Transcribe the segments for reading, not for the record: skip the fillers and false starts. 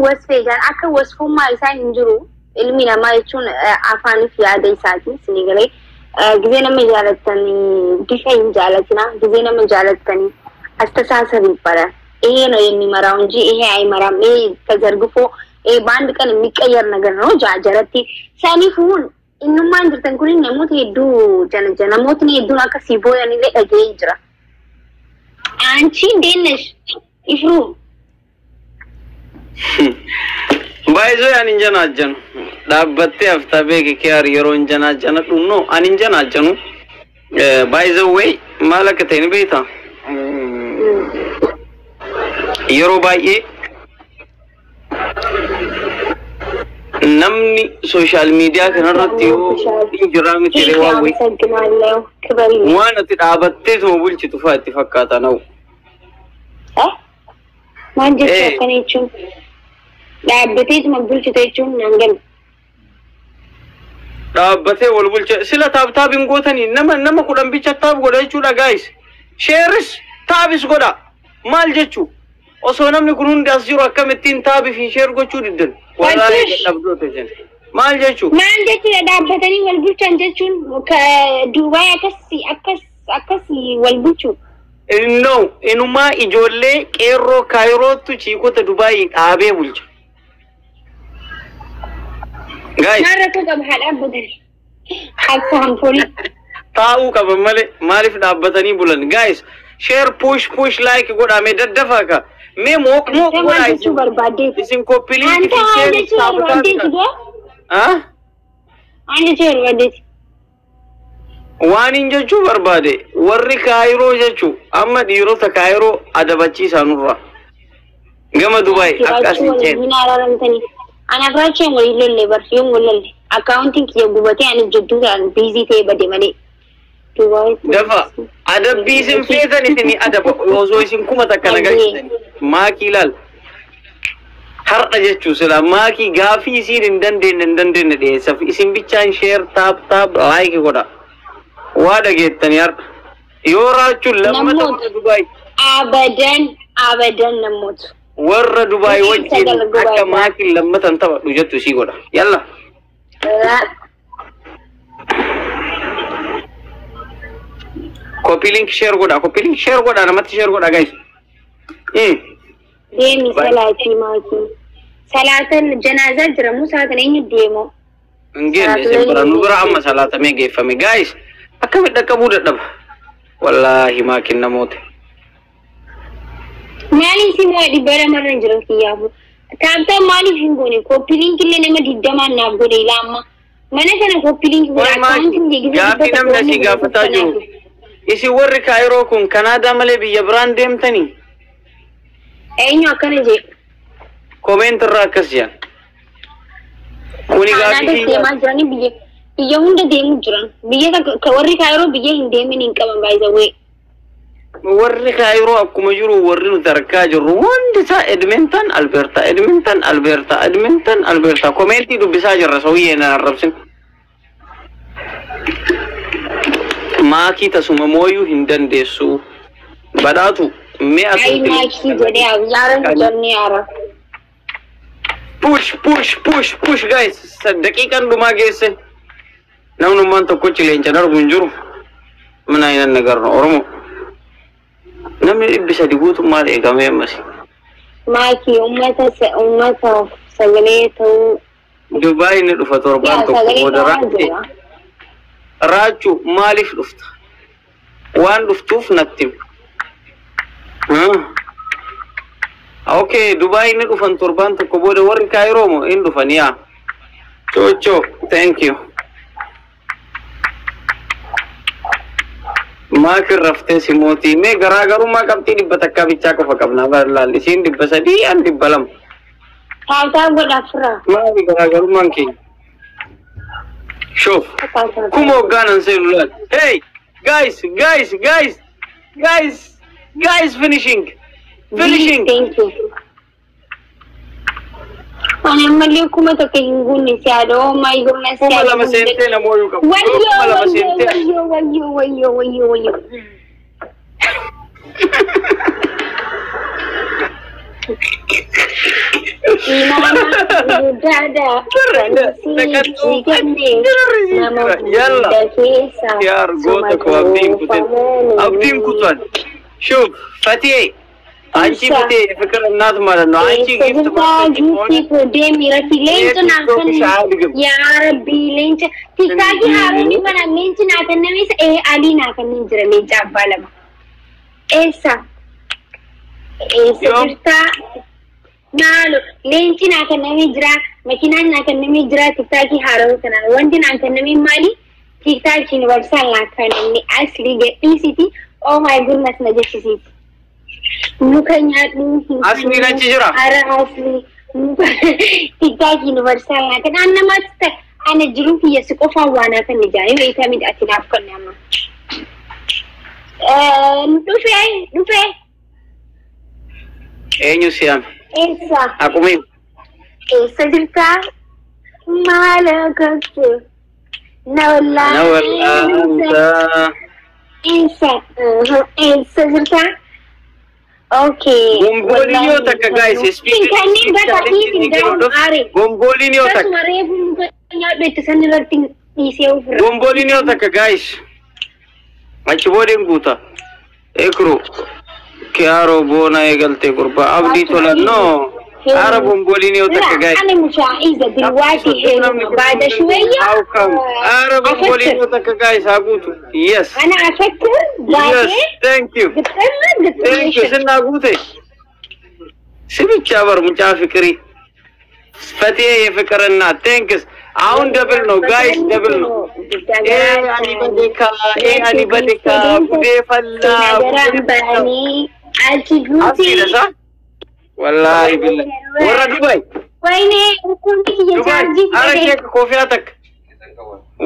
Wasfee jaan akka wasfummaa isaa hin jiru. Ilmi namaa jechuun afaaniif yaada isaati isinii galee. Gizee nama jaalattanii bifa hin jaalatina, gizee nama jaalattanii አስተሳሰብ ይባላል። ይሄ ነው የሚመራው እንጂ ይሄ አይመራም። ይሄ ተዘርግፎ ይሄ በአንድ ቀን የሚቀየር ነገር ነው። Jaajaratti saniifuu innummaan jirtan kun namoota hedduu jana namootni hedduun akka si booyanillee dhaga'ee jira. አንቺ እንዴት ነሽ ይፍሩ? Baay'isoo ani hin janaajjanu. Dhaabbattee haftaa beeki kiyaar yeroo hin janaajjana dhumno ani hin janaajjanu. By the way, maal akka ta'e ni beektaa? Yeroo baay'ee namni social media kanarratti yoo hin jiraa miti ree waan wayii. አመሰግናለሁ። ክበሪ። Waan ati dhaabattee tuma bulchitu fa'aa itti fakkaata na'u. Maal jechuu akkana jechuun dhaabbateetuma bulchitu jechuun naan galu. Dhaabbatee wal bulcha sila tap tap hin gootanii nama 10 bicha tap godha jechuudha guys. Share is tap is godha. Maal jechuu? Osoo namni kun hundi as jiru akkamittiin tap fi share gochuu diddan? Wallaahi dadhabdoota isin. Maal jechuu? Maal jechuudha dhaabbatanii wal bulchan jechuun Dubaay akkas akkas akkas wal bulchu? No, inumaa ijoollee qeerroo Kaayirootu chiikota Dubaayii dhaabee bulcha. Guys. Maal rakkoo qaba haa dhaabbatan? Akka hanfoolii. Taa'uu qaban malee maaliif dhaabbatanii bulan? Guys, share, push, push, like godhaa mee daddafaa ka. Mee mooq mooq Maal godhaa jechuu isin. barbaaddeeti? Isin copy link Anta fi maal share jechuu tap tap. barbaaddeeti doo? Ah? Maal jechuu barbaaddeeti? Waan hin jechuu barbaade warri Kaayiroo jechuu amma dhiirota Kaayiroo adabachiisaa nurra. Gama Dubaay akka Jiraachuu asiin waliin ceene. hin araaramtanii. Anaaf raacheen waliin lolle bar yoom wal lolle. Akkaawuntiin kiyya gubatee ani jidduu ta'an busy ta'ee bade malee. Dubaayitti. Dafa adabbii isin feetan isinii adaba osoo isin 1000 na galchitani. Maakii ilaal. Har'a jechuu sila maakii gaafii isiin hin dandeenye hin dandeenye dhiyeessaaf isin bichaan share, tap tap, like godha. Waa dhageettanii har'a. Yoo raachuun lammata Namoota. warra Dubaay Abadan abadan namoota. Warra Dubaay Isin wajjin sagal akka Dubaay. Maakiin lammatan taphadhu jettu isii godha. Yalla. Copy link share godha. Copy link share godha. Namatti share godha guys. Deemi salaatii maakii. Salaatan janaazaa jira moo salaatan eenyu deemu? Hin geenne isin bira nu bira amma salaatamee geeffame. Guys, akkamitti dhaqqabuu dadhaba? Wallaahi maakiin namoota. Maaliif si moo 200 irra hin jiran kiyyaafu? Tap tap maaliif hin goone? Copy link illee nama 20n naaf godhe ilaa amma. Mana kana copy link godhe Warri akkaawuntiin maakii kiyya gaaffii 100 namni asii wanni gaafataa jiru. kanaaf. Isin warri Kaayiroo kun Kanaadaa malee biyya biraan deemtanii? Eenyu akkana jee? Comment irraa akkas jedhan. Kuni gaaffii Kaanaadas kiyya. deemaa jiranii biyya biyya hunda deemuu jiran. Biyya takka warri Kaayiroo biyya hin deemin hin qaban baay'ee. Warri Kaayiroo akkuma jiru warri nuti argaa jirru hundi isaa Edmonton, Alberta, Edmonton, Alberta, Edmonton, Alberta. Comment dubbisaa jirra sauyyee na arrabsin. Maakii tasuma mooyuu hin dandeessu. Badhaatu mee Ay asumti. Maakii jedhee yaara jennee yaara. Push, push, push, push guys. Daqiiqaan dhumaa geesse. Namnummaan tokkochi leencan argu hin jiru. Mana hin nagarra Oromoo. Namni 300 guutummaan eegamee ammas. Maakii uummata sagalee ta'uu. Dubaay ni dhufa torbaan Yaa tokko sagalee booda ta'aa raachuu. jira. Raachuu maaliif dhufta? Waan dhuftuuf natti himi. Okay, Dubaay ni dhufan torbaan tokko booda warri Kaayiroo moo hin dhufan yaa. Chocho, thank you. Maakin raftee si mootii mee garaagarummaa qabxii 100 bichaa qofa qabna barlaal isiin 300 an 200. Tap tap godhaa firraa. Maali garaagarummaan keenya? Shoof. Kuma hoggaanan seenu laal. Hey, guys, guys, guys, guys, guys, finishing. Finishing. Thank you. Ani ammallee 1000 hin guunne si haadha. Oh my goodness. 2000 seentee namooyuu qabu. Wayyoo 2000 wayyoo seentee. Wayyoo wayyoo wayyoo wayyoo wayyoo. Imaana guddaadha. Kan si kenne nama Yalla. hunda keessa Yaar goota koo abdiin kutan. Abdiin kutan. Shuf Fatih አንቺ ፍቴ የፍቅር እናት ማለት ነው። አንቺ Eessa gift jirtaa giiftii koo deemi rafi leenca naa kenni yaa rabbi leenca tiktaakii haaronni bana leenci naa kenname isa ee alii naa kennee jira leenca abbaa lama. Eessa eessa Yoom? jirtaa maalo leenci naa kennamee jira makiinaan naa kennamee jira tiktaakii haaronni kanaan wanti naa kenname maali tiktaakii universal naa kenname asli gadhiisiti oh my goodness na jechisiiti. Muka nyaadhu hin Asliin achi jira. Ara asli tiktaak universal naa kenna an namatti ta'e ana jiruu kiyya si qofaan waa naa kenne jaanii beektaa miti ati naaf kenne amma. Dhufee dhufee Eenyu si'ame? eessa Aqumi eessa jirtaa maal akkattu na na wallaansa wal'aansa. eessa eessa jirtaa? Okay. Gombooliin yoo takka guys Hin kanneen bakka dhiisin daa'uun aare. Gombooliin yoo takka Akkasuma reefu muka nyaadhu itti san irratti dhiisee ofirra. Gombooliin yoo takka guys achi boodeen guuta. Ekru kiyaaroo boona eegalte gurbaa abdii tola no Ara gombooliin yoo takka لا guys. أنا مش عايزة دلوقتي حلو بعد شوية How come? Ara gombooliin أفكر yoo takka guys haa guutu. Yes. أنا أفكر Yes. بعدين Thank you. قلت لك Thank you. Sinaa guute. Si ብቻ በር ሙጫ ፍቅሪ ፈትዬ የፍቅር እናት thanks። አሁን double ነው guys፣ double ነው። ኤ አኒ በዴካ ኤ አኒ በዴካ ጉዴ ፈላ ጉዴ ፈላ። አስኪደሳ ወላሂ ቢላሂ ወረ ዱባይ ወይኔ እኩል ዱባይ የቻርጂ አረ ኬክ ኮፊያ ተክ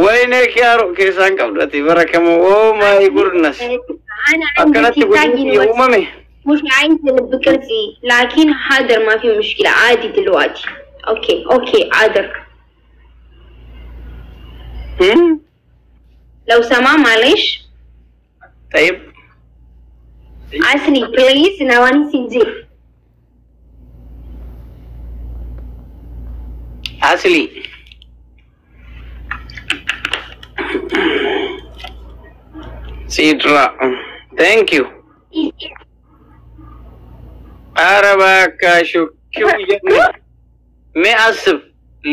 ወይኔ ኪያሮ ኬሳን ቀብደቲ በረከሙ oh my goodness أنا عندي akkanatti تيك godhin uumame مش عايزة بكرسي لكن حاضر ما في مشكلة عادي دلوقتي okay okay حاضر لو سمح معلش طيب عسلي please نواني سنجي አስሊ ሲድራ thank you። ኧረ እባካችሁ mee አስብ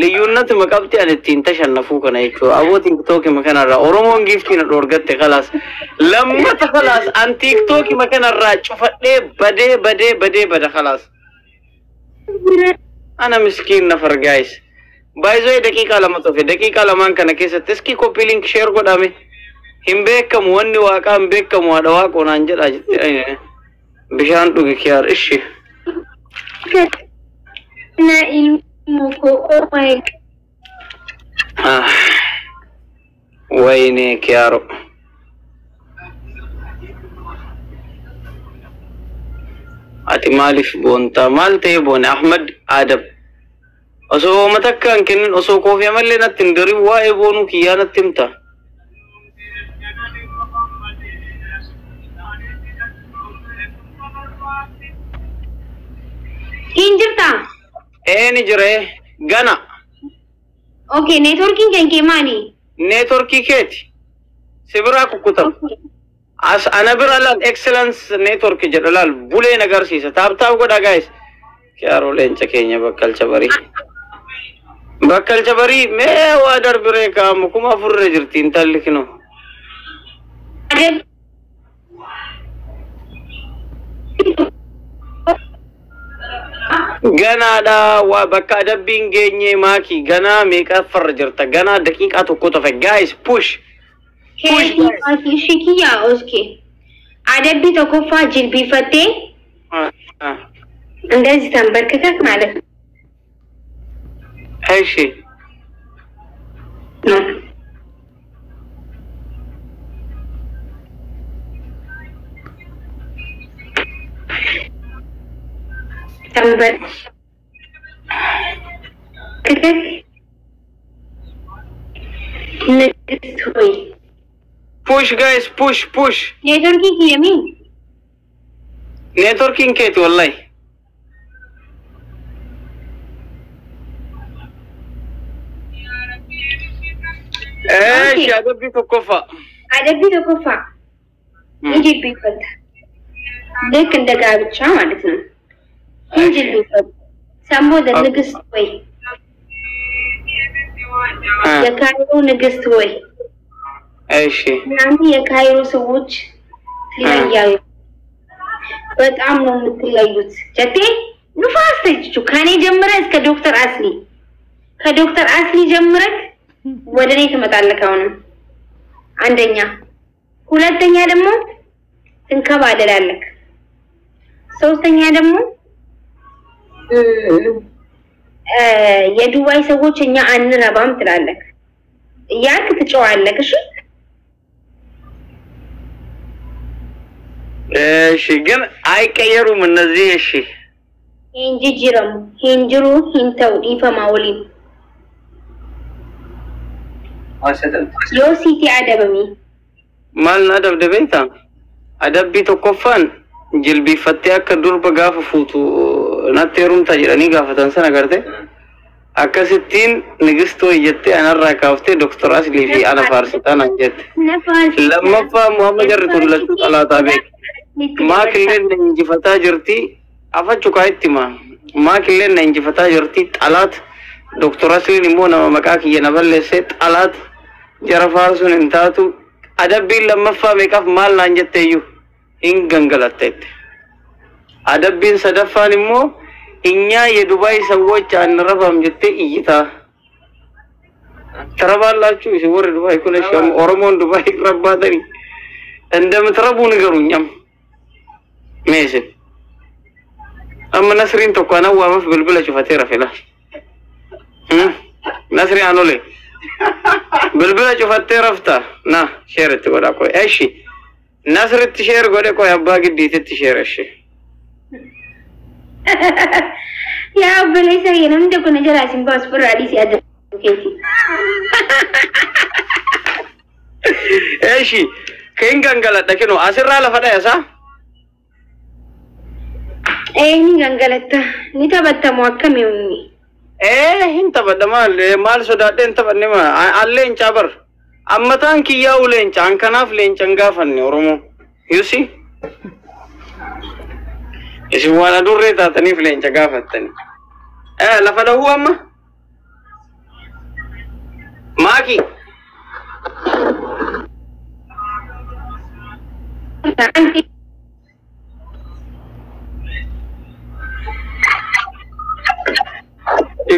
ልዩነት መቀብቲ ani ittiin tashannafuu kana jechuudha. Aboo tiiktookii kanarraa Oromoon giiftii na dhoorgatte kalaas lammata kalaas an tiiktookii kanarraa cufadhee badee badee badee bada kalaas. Ana miskiin nafar guys. Baay'ee daqiiqaa lama tofe daqiiqaa lamaan kana keessatti iski copy link share godhame hin beekamu wanni waaqaa hin beekamu haadha waaqoo naan jedha jettee bishaan dhugi kiyaar ishi. Na ilmu ko oh my Ah, ወይኔ ኪያሮ ati maaliif boontaa maal ta'e boone Ahmad Adam osoo hooma takka hin kennin osoo koofii malee natti hin darin waa'ee boonuu kiyyaa natti himta. Hin jirtaa? Ee ni jira gana Okay, networking kan kee maali? Neetworkii keeti si biraa kukkutama. As ana bira laal excellence network jedha laal buleen agarsiisa tap tap godha guys. Kiyaaroo leenca keenya bakkalcha barii. Bakkalcha barii mee waa darbiree kaamu kuma afurra jirti intalli kinoo. Adab Ganaadha waa bakka adabbiin geenye maaki ganaa meeqaffarra jirta ganaa daqiiqaa tokko tafe guys push push guys. Shikiyaa oske. Adabbii tokkoffaa jilbiifattee Ah, ah. እንደዚህ ተንበርክከህ ማለት እሺ ነው። ተንበርክከህ ንግስት ሆይ push guys push push Networkii kiyya Networkiin keeti wallahi. Eeshi adabbii tokkoffaa. Adabbii tokkoffaa ni jilbiiffatta. ልክ እንደ ጋብቻ ማለት ነው። እንጅልቢፈቱ ሰሞ ንግስት ወይ የካይሮ ንግስት ወይ እሺ እናንተ የካይሮ ሰዎች ትለያሉ። በጣም ነው የምትለዩት። ጀቴ ንፋስ ተጅቹ ከኔ ጀምረ እስከ ዶክተር አስሊ ከዶክተር አስሊ ጀምረክ ወደ እኔ ትመጣለህ። አሁንም አንደኛ፣ ሁለተኛ ደግሞ ትንከባለላለህ። ሶስተኛ ደግሞ የዱባይ ሰዎች እኛ አንረባም ትላለህ እያልክ ትጮዋለህ። እሺ እሺ፣ ግን አይቀየሩም እነዚህ። እሺ ሂንጅጅረሙ ሂንጅሩ ሂንተው ዲፈማ ወሊን yoo siiti adabami Maal na adabde beektaa? Adabbii tokkoffaan jilbiiffattee akka durba gaafa fuutu natti heerumta jedhanii gaafatan sana garte. Akkasittiin nigistoo jettee anarraa kaaftee Doktor Aslii fi ana faarsitaa naan jette. Lammaffaa Muhammad jarri kun lachuu xalaataa beek. Maakilleen na injifataa jirti. Afachu kaa itti maa. Maakilleen na injifataa jirti. Xalaat Doktor Asliin immoo nama maqaa kiyya na balleesse xalaat jara faarsuun hin taatu. Adabbiin lammaffaa meeqaaf maal naan jette iyyuu hin gangalatteette. Adabbiin sadaffaan immoo እኛ የዱባይ ሰዎች አንረባም jettee iyyitaa. ትረባላችሁ isin warri Dubaay kun እሺ Oromoon Dubaay rabbaatanii እንደምትረቡ ንገሩኛም meesin amma Nasriin tokko anan waamaf bilbila cufatee rafe laal. Nasri anole bilbila cufattee rafta na share itti godhaa qoy eshi Nasritti share godhe qoy abbaa giddiititti share eshi. Yaa obboleessa kiyya namni tokko na jalaa sin baasu firraa dhiisii adda keeti. Eshi kin gangaladha kino asirraa lafa dhaya saa. Ee ni gangalatta ni taphattamu akkami ummi? Ee hin taphadha maal maal sodaadhee hin taphanne ma an leencaa bar ammataan kiyyaa'u leenca an kanaaf leenca hin gaafanne Oromoo you see isin waan adurree taataniif leenca gaafattani. Ee lafa dhahuu amma maaki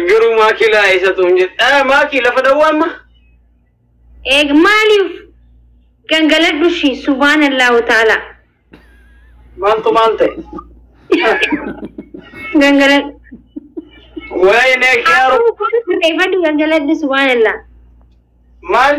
Garuu maakii laa eessatu hin jedhu. Ee maakii lafa dhahuu amma. Eeg maaliif gangaladhu shi subhaanallahu ta'ala. Maaltu maal ta'e? Gangaladhu. Waayee kiyaaru Sirreeffadhu gangaladhu subhaanallah. Maal?